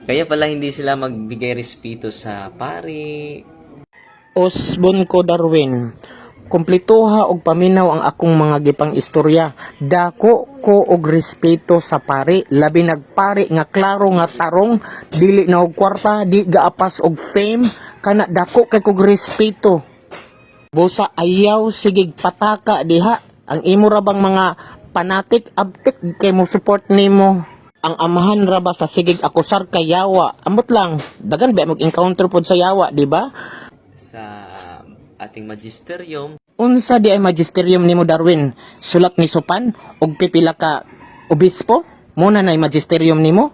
Kaya pala hindi sila magbigay respeto sa pari. Osbon ko, Darwin. Kumplituha og paminaw ang akong mga gipang istorya. Dako ko og respeto sa pari, labi nagpari nga klaro nga tarong, dili na og kwarta, di gaapas og fame, kana dako kay kog respeto. Busa ayaw sigig pataka diha. Ang imo ra bang mga panatik abtik kay mo support nimo. Ang amahan ra ba sa sigig akusar kay yawa. Ambot lang, dagan ba mag encounter pod sa yawa, di ba? Sa ating magisterium. Unsa di ay magisterium nimo, Darwin? Sulat ni Supan og pipila ka obispo? Muna na magisterium nimo?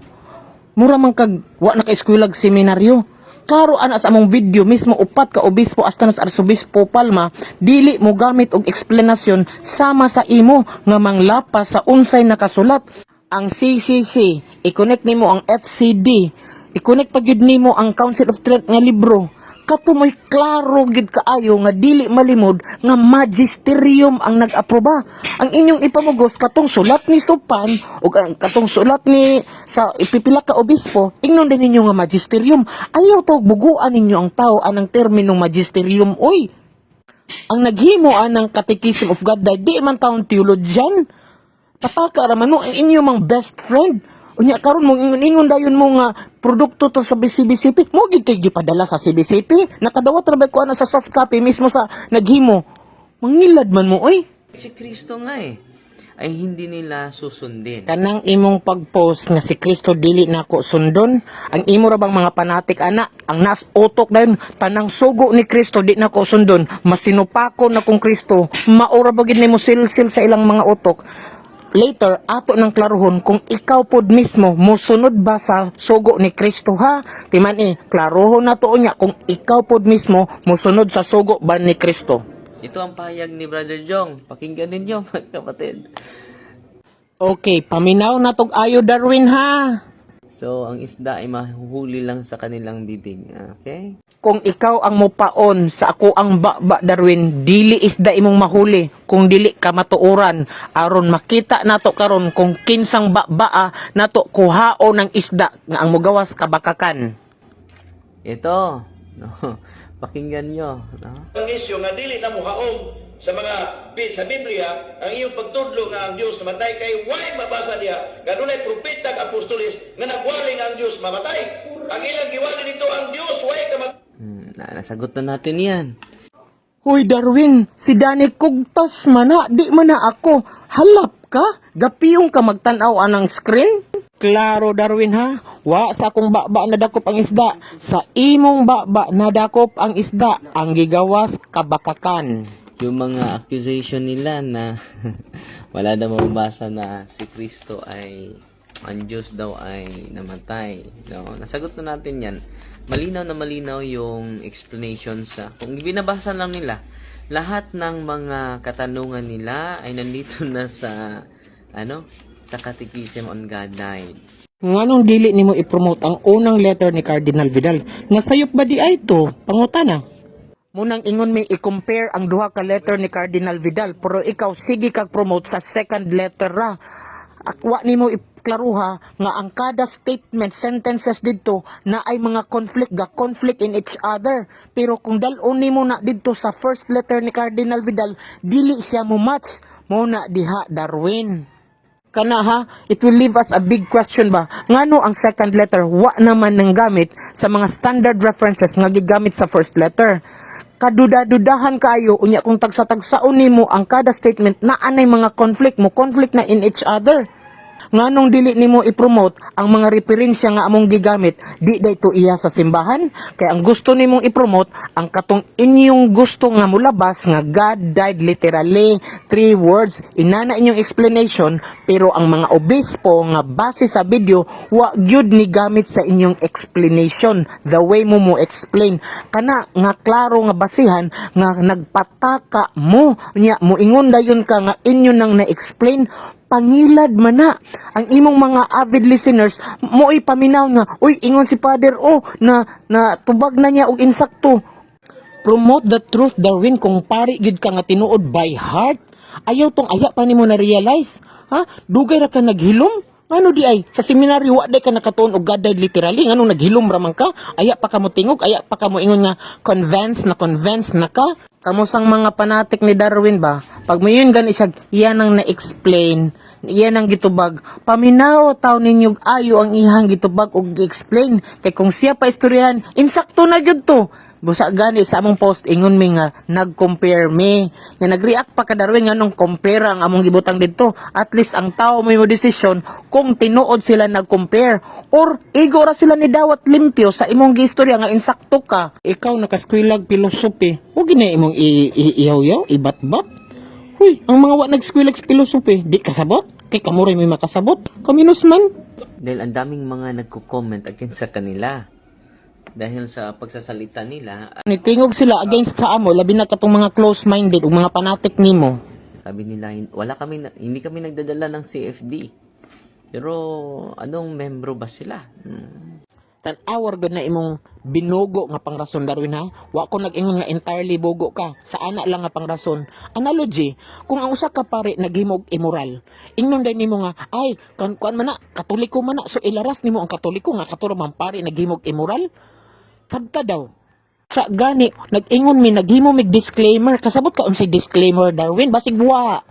Mura man kag wa na ka eskwelag seminaryo. Klaro ana sa among video mismo, upat ka obispo hasta na sa Arsobispo Palma dili mo gamit og eksplanasyon sama sa imo nga manglapas sa unsay nakasulat. Ang CCC, i-connect nimo ang FCD, i-connect pa gyud nimo ang Council of Trent nga libro, kato mo'y klaro gid kaayo nga dili malimod nga magisterium ang nag-aproba. Ang inyong ipamugos katong sulat ni Supan ug ang katong sulat ni sa ipipila ka obispo, ingnon din ninyo nga magisterium. Ayaw tawag buguan ninyo ang tao anang terminong magisterium oy. Ang naghimo anang Catechism of God di man taon theologian. Pataka ra man no ang inyo mang best friend. Unya karon mo ingon-ingon dayon mo nga produkto to sa CBCP. Mo gid kay gipadala sa CBCP. Nakadawat ra ba ko ana sa soft copy mismo sa naghimo. Mangilad man mo oy. Si Kristo nga eh, ay hindi nila susundin. Kanang imong pag-post nga si Kristo dili nako sundon, ang imo ra bang mga panatik ana, ang nas utok dayon tanang sugo ni Kristo di nako sundon, masinupako na kung Kristo, maura ba gid nimo silsil sa ilang mga utok. Later, ato ng klaruhon kung ikaw pod mismo mosunod ba sa sugo ni Kristo, ha. Timan eh, klaruhon na to niya kung ikaw pod mismo mosunod sa sugo ba ni Kristo. Ito ang pahayag ni Brother Jong. Pakinggan ninyo, mga kapatid. Okay, paminaw na tog ayo, Darwin, ha. So, ang isda ay mahuhuli lang sa kanilang bibig. Okay? Kung ikaw ang mopaon sa ako ang baba, Darwin, dili isda imong mahuli kung dili ka matuoran. Aron makita nato karon kung kinsang baba nato kuhaon ng isda nga ang mugawas kabakakan. Ito. No? Pakinggan nyo. No? Ang isyu nga dili na muhaom sa mga sa Biblia ang iyong pagtudlo nga ang Dios namatay kay way mabasa diha nga dunay propeta ug apostoles nga nagwali nga ang Dios mamatay. Ang ilang giwali dito, ang Dios way kamatay. Nasagot na natin yan. Hoy Darwin, si Danny Kugtas mana, di man na ako. Halap ka? Gapiyong ka magtan-aw anang screen? Klaro, Darwin, ha, wa sa akong baba nadakop ang isda. Sa imong baba nadakop ang isda, ang gigawas kabakakan. Yung mga accusation nila na wala daw mabasa na si Kristo ay ang Diyos daw ay namatay. No? Nasagot na natin yan. Malinaw na malinaw yung explanation sa kung binabasa lang nila lahat ng mga katanungan nila ay nandito na sa ano sa Catechism on God Died. Nganong dili nimo i-promote ang unang letter ni Cardinal Vidal? Nasayop ba di ay to? Pangutana. Munang ingon may i-compare ang duha ka letter ni Cardinal Vidal, pero ikaw sige kag promote sa second letter ra. Akwa nimo iklaruha nga ang kada statement, sentences didto na ay mga conflict, ga conflict in each other. Pero kung dal-on nimo na didto sa first letter ni Cardinal Vidal, dili siya mo match. Mo na diha, Darwin. Kana ha, it will leave us a big question ba? Ngano ang second letter wa naman nang gamit sa mga standard references nga gigamit sa first letter? Kaduda-dudahan kayo unya kung tagsa-tagsaon nimo ang kada statement na anay mga conflict mo conflict na in each other. Nganong dili nimo i-promote ang mga referensya nga among gigamit, di dayto iya sa simbahan? Kay ang gusto nimong i-promote ang katong inyong gusto nga mulabas nga God died literally, three words inana inyong explanation, pero ang mga obispo nga base sa video wa gyud ni gamit sa inyong explanation, the way mo mo explain kana nga klaro nga basihan nga nagpataka mo nya moingon dayon ka nga inyo nang na-explain. Pangilad man na ang imong mga avid listeners mo paminaw nga, "Uy, ingon si Father o na na tubag na niya og insakto." Promote the truth, Darwin, kung pari gid ka nga tinuod by heart. Ayaw tong aya pa nimo na realize, ha? Dugay ra ka naghilom. Ngano di ay sa seminaryo wa day ka nakatuon og God died literally, nganong naghilom ra man ka? Aya pa ka mo tingog, aya pa ka mo ingon nga convince na convince na ka. Kamusang mga panatik ni Darwin ba? Pag mayon gani siya, iyan ang na-explain, iyan ang gitubag. Paminaw taw ninyo ayo ang ihang gitubag og gi-explain. Kay kung siya pa istoryahan, insakto na gyud to. Busa gani sa among post ingon mi nga nag-compare mi. Nga nag-react pa ka, Darwin, nganong compare ang among gibutang didto. At least ang tao may mo desisyon kung tinuod sila nag-compare or igo ra sila ni dawat limpyo sa imong giistorya nga insakto ka. Ikaw nakaskwilag philosophy. Ug gina imong iyaw-yaw, ibatbat. Huy, ang mga wa nag-skwilag philosophy, di kasabot? Kay kamuray may makasabot. Kaminus man. Dahil ang daming mga nagko-comment against sa kanila. Dahil sa pagsasalita nila, Nitingog sila against sa amo, labi na katong mga close-minded ug mga fanatic nimo. Sabi nila, wala kami, hindi kami nagdadala ng CFD. Pero anong membro ba sila? Tan-awar gud na imong binugo nga pangrason, Darwin, ha. Wa ko nag-ingon nga entirely bugo ka. Sa ana lang nga pangrason. Analogy, kung ang usa ka pare naghimog immoral, ingnon day nimo nga ay kan kuan man na, Katoliko man na, so ilaras nimo ang Katoliko nga katuro man pare naghimog immoral. Sabta daw. Sa gani, nag-ingon mi, naghimo mig disclaimer. Kasabot ka unsay disclaimer, Darwin? Basig wa.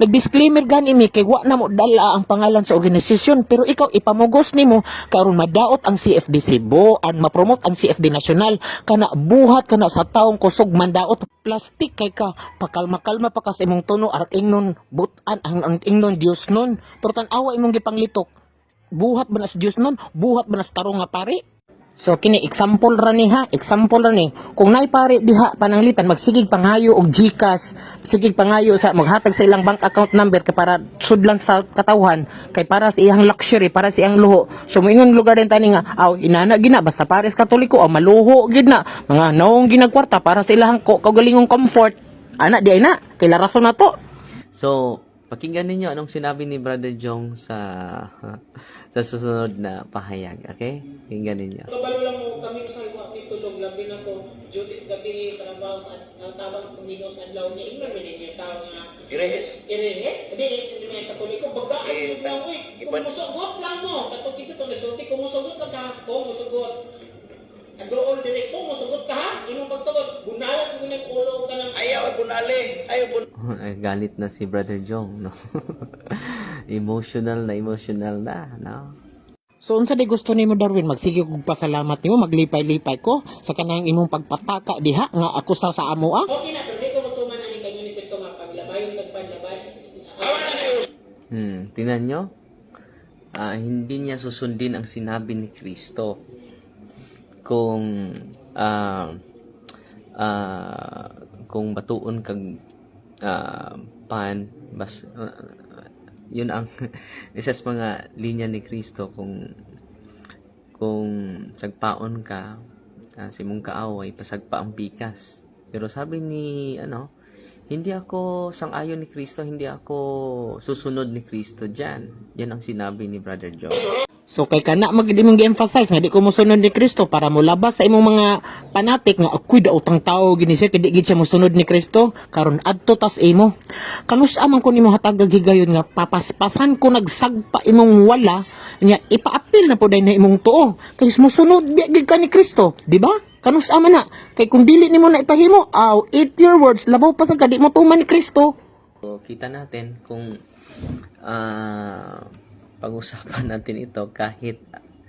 Nag-disclaimer gani mi kay wa na mo dala ang pangalan sa organisasyon, pero ikaw ipamugos nimo karon madaot ang CFD Cebu an mapromote ang CFD National kana buhat kana sa taong kusog mandaot. Plastic kay ka, pakalma-kalma pa ka sa imong tono ar ingnon butan ang ingnon Dios nun, pero tan-awa imong gipanglitok. Buhat ba na sa Dios nun? Buhat ba na sa tarong nga pare? So kini example ra ni ha, example ra ni. Kung nay pare diha pananglitan magsigig pangayo og GCash, sigig pangayo sa maghatag sa ilang bank account number kay para sudlan sa katawhan, kay para sa iyang luxury, para sa iyang luho. So moingon lugar din tani nga, aw inana gina basta pares Katoliko aw maluho gid na, mga naong ginagkwarta para sa ilahang kaugalingong comfort. Ana di ay na, kay rason na to. So, pakinggan ninyo anong sinabi ni Brother Jong sa sa susunod na pahayag. Okay? Pakinggan ninyo. Kabalo lang mo kami sa wa ni tulog, labi na ko duties gabi, trabaho sa tabang sa Ginoo sa adlaw niya, ingnon man ninyo tao nga Irehes. irehes di hindi man Katoliko bagaan Eh, eh, na oy kung musugot lang mo katong kinsa tong nagsulti, kung musugot ka ka kung musugot doon dire, kung musugot ka ha, imong pagtugot gunalan ko ning ulo ka ng Ayaw bunali, ayaw bun Ay, galit na si Brother Jong, no? Emotional na emotional na, no? So unsa di gusto nimo, Darwin, magsige kog pasalamat nimo, maglipay-lipay ko sa kanang imong pagpataka diha nga ako sa amo ah? Okay na, pero di ko motuman ani kay ni Kristo nga paglabayon kag panlabay. Awa na kayo. Tingnan nyo. Ah, hindi niya susundin ang sinabi ni Kristo. Kung batuon kag pan bas yun ang isa sa mga linya ni Kristo, kung sagpaon ka sa imong kaaway, pasagpa ang pikas. Pero sabi ni ano, hindi ako sang-ayon ni Kristo, hindi ako susunod ni Kristo diyan. Yan ang sinabi ni Brother Joe. So kay kana mag di mong gi-emphasize nga di ko mosunod ni Kristo para molabas sa imong mga panatik nga ako'y daotang tao gini siya kay di gid siya mosunod ni Kristo. Karon adto tas imo, kanus-a man ko nimo hatagag higayon nga papaspasan ko nagsagpa imong wala nya, ipaapil na po day na imong tuo kay mosunod biya gid ka ni Kristo, di ba? Kanus-a man na kay kung dili nimo na ipahimo, aw, eat your words, labaw pa sa ka di mo tuman ni Kristo. So, kita natin kung pag-usapan natin ito kahit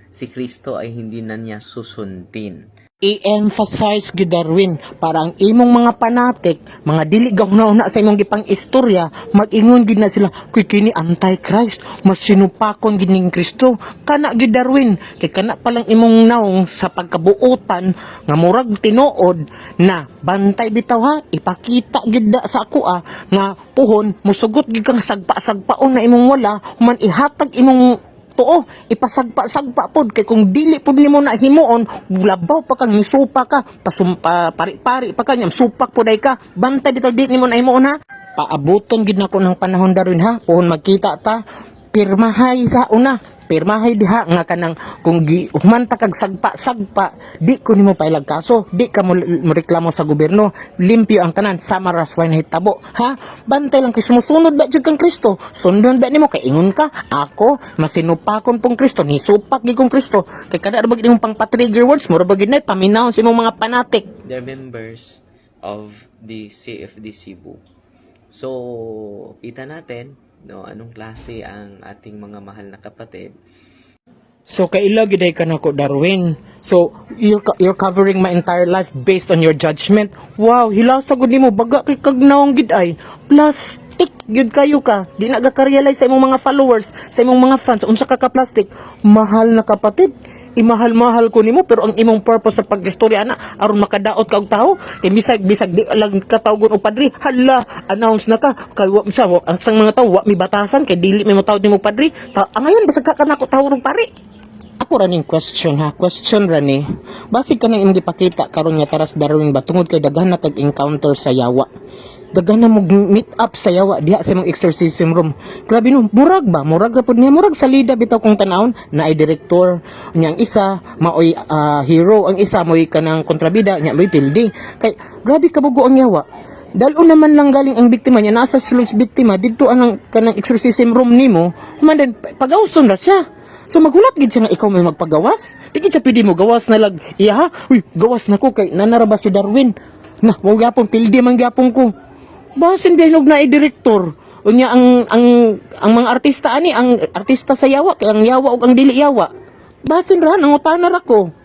si Kristo ay hindi na niya susundin. I-emphasize gyud, Darwin, para ang imong mga panatik, mga dili gahuna-huna sa imong gipang istorya, mag-ingon gid na sila, "Kuy, kini anti-Christ, mas sinupakon gid ning Kristo." Kana gyud, Darwin, kay kana pa lang imong naong sa pagkabuotan nga murag tinuod na. Bantay bitaw ha, ipakita gid da sa ako ah, nga puhon musugot gid kang sagpa-sagpaon na imong wala, human ihatag imong tuo, ipasagpa-sagpa pod, kay kung dili pod nimo na himuon, labaw pa kang nisupa ka, pasumpa pari-pari pa ka nyam supak pod ay ka. Bantay bitaw, di nimo na himuon ha. Paabuton gid nako ng panahon, Darwin, ha. Puhon magkita ta, pirmahay sa una. Pirmahay diha nga kanang kung gi, humanta kag sagpa sagpa, di ko nimo pailag kaso, di ka mo reklamo sa gobyerno, limpyo ang tanan sama ras way nahitabo, ha? Bantay lang kay sumusunod ba jud kang Kristo? Sundon ba nimo kay ingon ka, ako masinupakon pong Kristo, nisupak gi kong Kristo. Kay kada ra ba gid imong pang trigger words, mura ba gid na paminaw sa imong mga fanatic. They're members of the CFD Cebu. So, kita natin, no, anong klase ang ating mga mahal na kapatid. So kaila gid ka nako, Darwin. So you're covering my entire life based on your judgment. Wow, hilasa gud nimo, baga kay kag naong gid ay. Plastic gyud kayo ka. Di na ka-realize sa imong mga followers, sa imong mga fans unsa ka ka plastic. Mahal na kapatid. Imahal-mahal ko nimo, pero ang imong purpose sa pag-istorya ana aron makadaot ka og tawo kay bisag bisag di lang katawgon og padre, hala, announce na ka kay wa sa wa, ang sang mga tawo wa mi batasan kay dili mi motawod nimo padre ta. Angayon basag ka kanako tawog og pare. Ako ra ning question ha, question ra ni. Basig ka nang imong gipakita karon nga taras Darwin ba, tungod kay daghan na kag encounter sa yawa. Daghan na mo meet up sa yawa diha sa imong exorcism room. Grabe no, murag ba? Murag ra pud niya, murag salida bitaw kung tanawon na ay direktor. Nya ang isa maoy hero, ang isa mo'y kanang kontrabida, nya mo'y building. Kay grabe kabugo ang yawa. Dalo naman lang galing ang biktima niya, nasa sulod sa biktima, didto anang kanang exorcism room nimo, human din, pagawson ra siya. So maghulat gid siya nga ikaw may magpagawas. Di gid siya pwede mo gawas na lag iya ha. Uy, gawas na ko kay nanara ba si Darwin. Na, wa gyapon pildi man gyapon ko. Basin biyanog na i-direktor. Unya ang mga artista ani, ang artista sa yawa kay ang yawa ug ang dili yawa. Basin ra nangutana ra ko.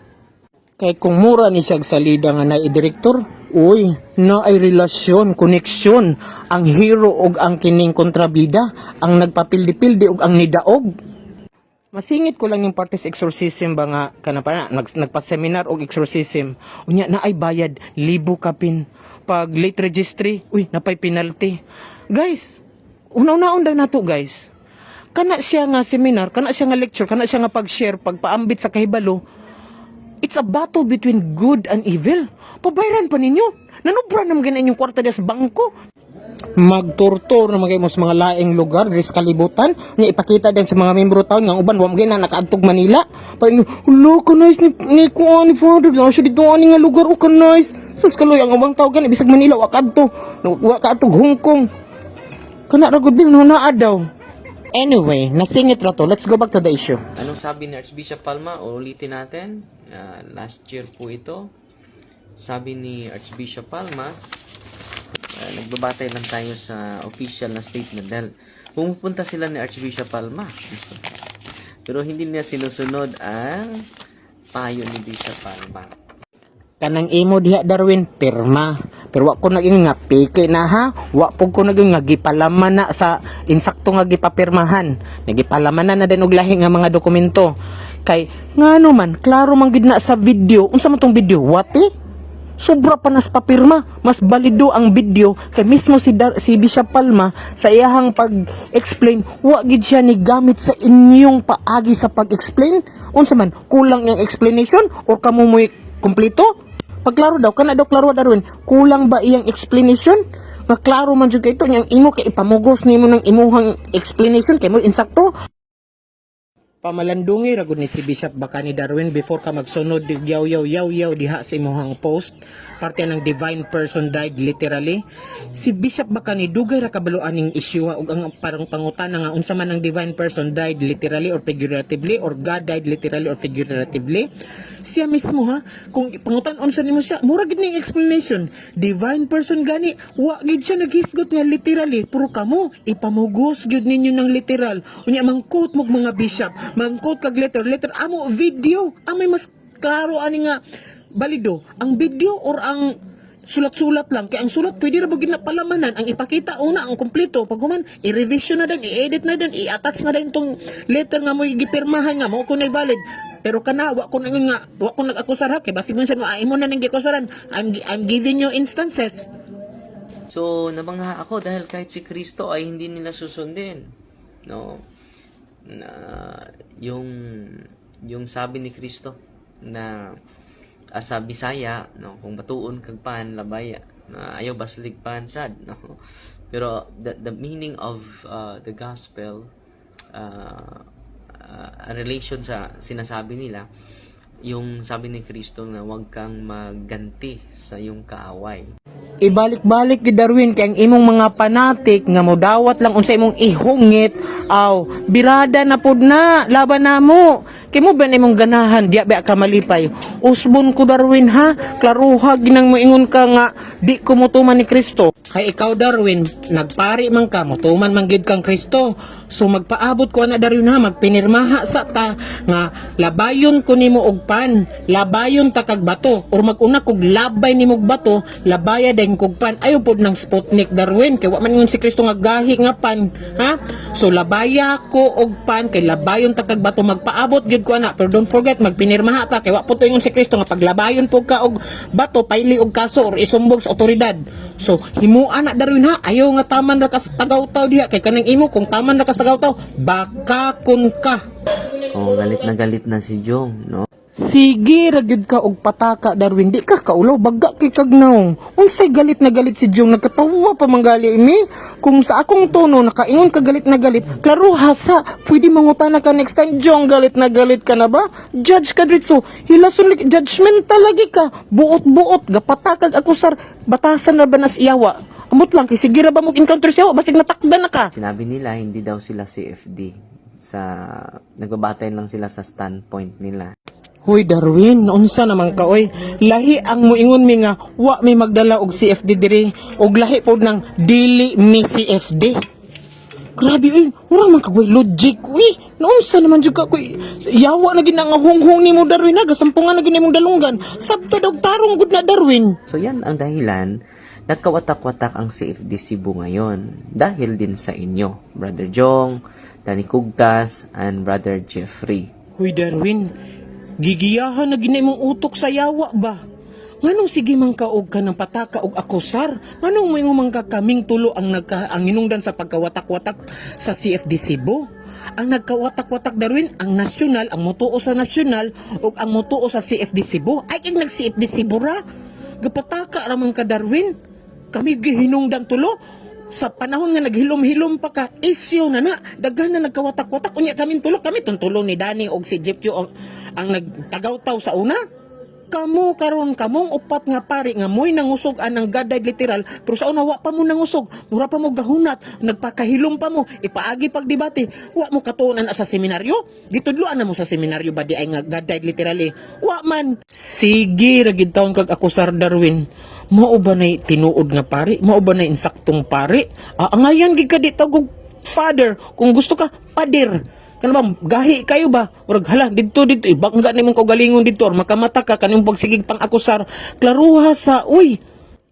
Kay kung mura ni siya salida nga na i-direktor, uy, na ay relasyon, koneksyon, ang hero og ang kining kontrabida, ang nagpapildi-pildi og ang nidaog. Masingit ko lang yung parte sa exorcism ba nga kana pa na, nagpa-seminar og exorcism. Unya na ay bayad libo kapin. Pag late registry, uy, napay penalty. Guys, una-unaon daw nato, guys. Kana siya nga seminar, kana siya nga lecture, kana siya nga pag-share, pagpaambit sa kahibalo. It's a battle between good and evil. Pabayran pa ninyo. Nanubra naman ganyan inyong kwarta diya sa bangko. Magtortor na mga sa mga laing lugar diri sa kalibutan nya ipakita din sa mga membro taon nga uban wa mo na nakaadtog Manila pa, "Hulo ka nice ni kuan ni Father na siya dito ani nga lugar, o ka nice." Sus, kaloy ang ubang tao gani bisag Manila wa kadto, wa kaadtog Hong Kong. Kana ra gud no naa daw. Anyway, nasingit ra to. Let's go back to the issue. Anong sabi ni Archbishop Palma? Ulitin natin. Last year po ito. Sabi ni Archbishop Palma, nagbabatay lang tayo sa official na statement dahil pumupunta sila ni Archbishop Palma. Pero hindi niya sinusunod ang payo ni Bishop Palma. Kanang imo diha, Darwin, pirma, pero wa ko naging nga peke na ha. Wa pud ko naging nga gipalaman na sa insakto nga gipapirmahan, nagipalaman na na din og lahi nga mga dokumento, kay ngano man klaro man gid na sa video. Unsa man tong video? Wati sobra pa nas papirma, mas balido ang video kay mismo si Bishop Palma sa iyahang pag-explain, wa gid siya ni gamit sa inyong paagi sa pag-explain. Unsa man, kulang yung explanation or kamo mo'y kompleto? Pagklaro daw kana daw, klaro, Darwin, kulang ba iyang explanation nga klaro man jud kay ito niyang imo kay ipamugos nimo ng imuhang explanation kay mo insakto? Pamalandungi ra gud ni si Bishop Bacani, Darwin, before ka magsunod dig yaw yaw yaw yaw diha sa imuhang post parte ng divine person died literally. Si Bishop Bacani dugay ra kabalo aning issue ug ang parang pangutana nga unsa man ang divine person died literally or figuratively or God died literally or figuratively. Siya mismo ha, kung pangutan-on sa nimo siya, mura gid ning explanation, divine person gani, wa gid siya naghisgot nga literally, puro kamo ipamugos gyud ninyo ng literal. Unya mang-quote mo mga bishop, mang-quote kag letter letter, amo video amay mas klaro ani nga balido, ang video or ang sulat-sulat lang? Kay ang sulat pwede ra ba gid na palamanan. Ang ipakita una ang kompleto, pag human i-revision na din, i-edit na din, i-attach na din tong letter nga mo gipirmahan nga mo kunay valid. Pero kana wa ko nang nga wa ko nag-akusar ha, kay basig man siya mo imo na ning gikusaran. I'm giving you instances. So, nabangha ako dahil kahit si Kristo ay hindi nila susundin. No? Na, yung sabi ni Kristo na sa Bisaya, no, kung batuon kag pan labaya, na ayaw baslig pan sad, no. Pero the meaning of the gospel relation sa sinasabi nila, yung sabi ni Kristo na huwag kang magganti sa iyong kaaway. Ibalik-balik gid, Darwin, kay ang imong mga panatik nga modawat lang unsa imong ihungit, aw birada na pud na laban namo. Kay mo ba na imong ganahan diya ba ka malipay? Usbon ko, Darwin, ha. Klaruha ginang moingon ka nga di ko motuman ni Kristo. Kay ikaw, Darwin, nagpari man ka, motuman man gid kang Kristo. So magpaabot ko ana, Darwin, ha, magpinirmaha sa ta nga labayon ko nimo og pan, labayon ta kag bato or maguna kog labay nimo og bato, labaya dayon kog pan. Ayo pod ng Sputnik, Darwin, kay wa man ingon si Kristo nga gahi nga pan, ha? So labaya ko og pan kay labayon ta kag bato, magpaabot gyud ko ana. Pero don't forget, magpinirmaha ta kay wa po to ingon si Kristo nga paglabayon po ka og bato, paili og kaso or isumbong sa otoridad. So himua na, Darwin, ha. Ayaw nga taman ra kas tagaw-taw diha kay kanang imo kung taman ra kas tagaw-taw, baka kun ka. Oh, galit na si Jong, no? Sige ra gyud ka og pataka, Darwin, di ka kaulaw, baga kay kag naong. Unsay galit na galit si Jong, nagkatawa pa manggali mi. Kung sa akong tono nakaingon ka galit na galit, klaro hasa, pwede mangutana ka next time, "Jong, galit na galit ka na ba?" Judge ka dritso, hilason lagi judgmental lagi ka. Buot-buot gapatakag akusar, batasan ra ba nas iyawa? Amot lang kay sige ra ba mo encounter siya, basig natakda na ka. Sinabi nila hindi daw sila CFD. Sa nagbabatay lang sila sa standpoint nila. Hoy Darwin, unsa naman ka oy? Lahi ang moingon mi nga wa mi magdala og CFD diri og lahi pod ng dili mi CFD. Grabe oy, ura man kag way logic uy. Naunsa naman jud ka koy? Yawa na gid na nga hunghong nimo, Darwin, ha, gasampungan na gid nimong dalunggan. Sabta dog tarong gud na, Darwin. So yan ang dahilan nagkawatak-watak ang CFD Cebu ngayon. Dahil din sa inyo, Brother Jong, Danny Kugtas, and Brother Jeffrey. Hoy Darwin, gigiyahan na gina imong utok sa yawa ba? Nganong sige man ka og kanang pataka og akusar? Nganong moingon man ka kaming tulo ang nagka ang hinungdan sa pagkawatak-watak sa CFD Cebu? Ang nagkawatak-watak, Darwin, ang nasyonal, ang motuo sa nasyonal ug ang motuo sa CFD Cebu. Ay kay nag CFD Cebu ra. Gapataka ra man ka, Darwin. Kami gihinungdan tulo sa panahon nga naghilom-hilom pa ka, isyo na na, daghan na nagkawatak-watak, unya kami tulo, kami tuntulo ni Danny og si Jeff Q ang nagtagaw-taw sa una. Kamo karon, kamong upat nga pari nga mo'y nangusog anang God died literal, pero sa una wa pa mo nangusog, mura pa mo gahunat, nagpakahilom pa mo, ipaagi pagdebate, wa mo katuon na sa seminaryo, gitudloan na mo sa seminaryo ba di ay nga God died literally? Wa man. Sige ra gid taon kag akusar, Darwin. Mao ba nay tinuod nga pari? Mao ba nay insaktong pari? Ah, angayan gid ka di tawag father. Kung gusto ka, pader. Kana ba gahi kayo ba? Murag hala didto didto ibangga nimong kaugalingon didto or makamata ka kanang pagsigig pang akusar. Klaruha sa uy.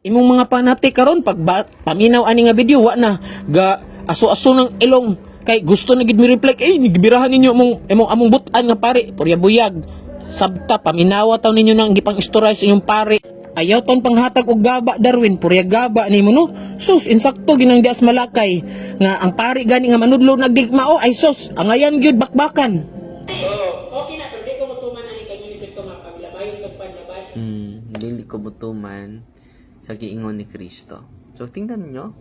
Imong mga panati karon pag ba, paminaw ani nga video, wa na ga aso-aso ng ilong kay gusto na gid mi reply eh gibirahan ninyo imong imong among butan nga pare purya buyag. Sabta paminawa taw ninyo nang gipang istorya sa inyong pare. Ayaw ton panghatag og gaba, Darwin, purya gaba nimo no. Sus, insakto ginang dias malakay nga ang pari gani nga manudlo nagdigma o ay sus, angayan gyud bakbakan. Okay na, pero di ko motuman ani kay ni Kristo nga paglabayon kag panlabay. Dili ko mutuman sa giingon ni Kristo. So tingnan nyo,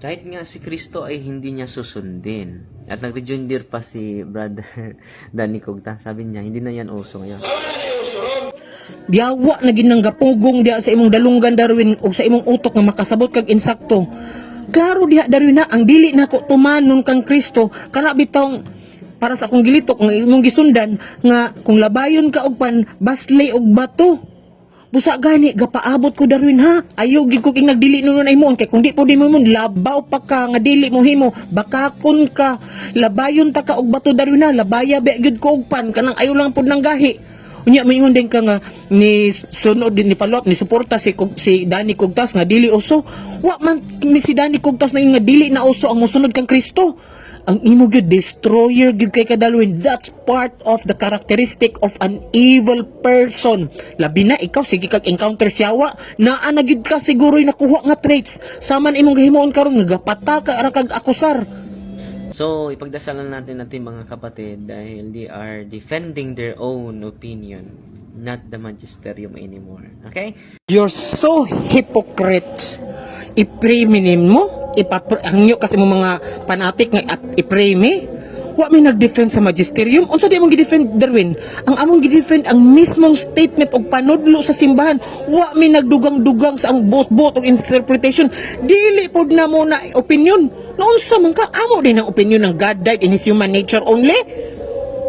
kahit nga si Kristo ay hindi niya susundin. At nag-rejoinder pa si Brother Danny Kugta. Sabi niya, hindi na yan uso ngayon. Awa na kayo usuron. Diawa na gid nang gapugong diha sa imong dalunggan, Darwin, ug sa imong utok nga makasabot kag insakto. Klaro diha, Darwin, na ang dili nako tumanon kang Kristo kana bitawng para sa akong gilitok kung imong gisundan nga kung labayon ka og pan basli og bato. Busa gani gapaabot ko, Darwin, ha. Ayaw gid ko king nagdili nunon ay mo kay kung di po di mo labaw pa ka nga dili mo himo bakakon ka. Labayon ta ka og bato, Darwin, ha. Labaya ba gyud ko og pan kanang ayaw lang pud nang gahi. Unya moingon din ka nga ni sunod din ni follow up ni suporta si Danny Kugtas nga dili uso. Wa man mi si Danny Kugtas na nga dili na uso ang mosunod kang Kristo. Ang imo gyud destroyer gyud kay ka, Darwin. That's part of the characteristic of an evil person. Labi na ikaw sige kag encounter siyawa, naa na gyud ka siguro nakuha nga traits. Saman imong gihimuon karon nga gapata ka ra kag akusar. So, ipagdasalan natin natin mga kapatid dahil they are defending their own opinion, not the magisterium anymore. Okay? You're so hypocrite. I-pray mo, ipapre, hangyo kasi mo mga panatik nga i-pray mi. Wa mi nag-defend sa magisterium. Unsa di among gi-defend, Darwin? Ang among gi-defend ang mismong statement og panudlo sa simbahan. Wa mi nagdugang-dugang sa ang bot-bot og interpretation. Dili pod namo na opinion. Naunsa man ka, amo din ang opinion ng God died in His human nature only.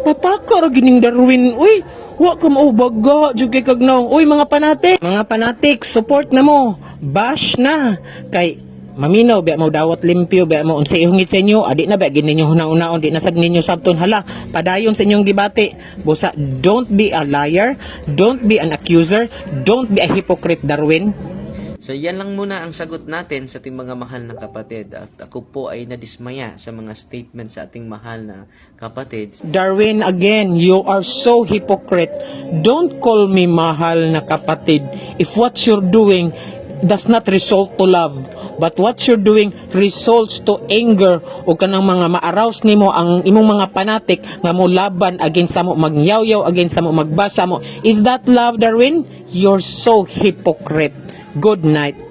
Pataka ra gining Darwin. Uy, wa ka maubaga jud kay kagnaw. Uy, mga panatik. Mga panatik, support na mo. Bash na. Kay maminaw biya mo, dawat limpyo biya mo, unsay ihungit sa inyo, adi na ba gid ninyo hunahunaon, di na sad ninyo sabton. Hala, padayon sa inyong gibati. Busa don't be a liar, don't be an accuser, don't be a hypocrite, Darwin. So yan lang muna ang sagot natin sa ating mga mahal na kapatid, at ako po ay nadismaya sa mga statement sa ating mahal na kapatid. Darwin, again, you are so hypocrite. Don't call me mahal na kapatid if what you're doing does not result to love, but what you're doing results to anger o kanang mga ma-arouse nimo ang imong mga fanatic nga mo laban against sa mo, magyaw-yaw against sa mo, magbasa mo. Is that love, Darwin? You're so hypocrite. Good night.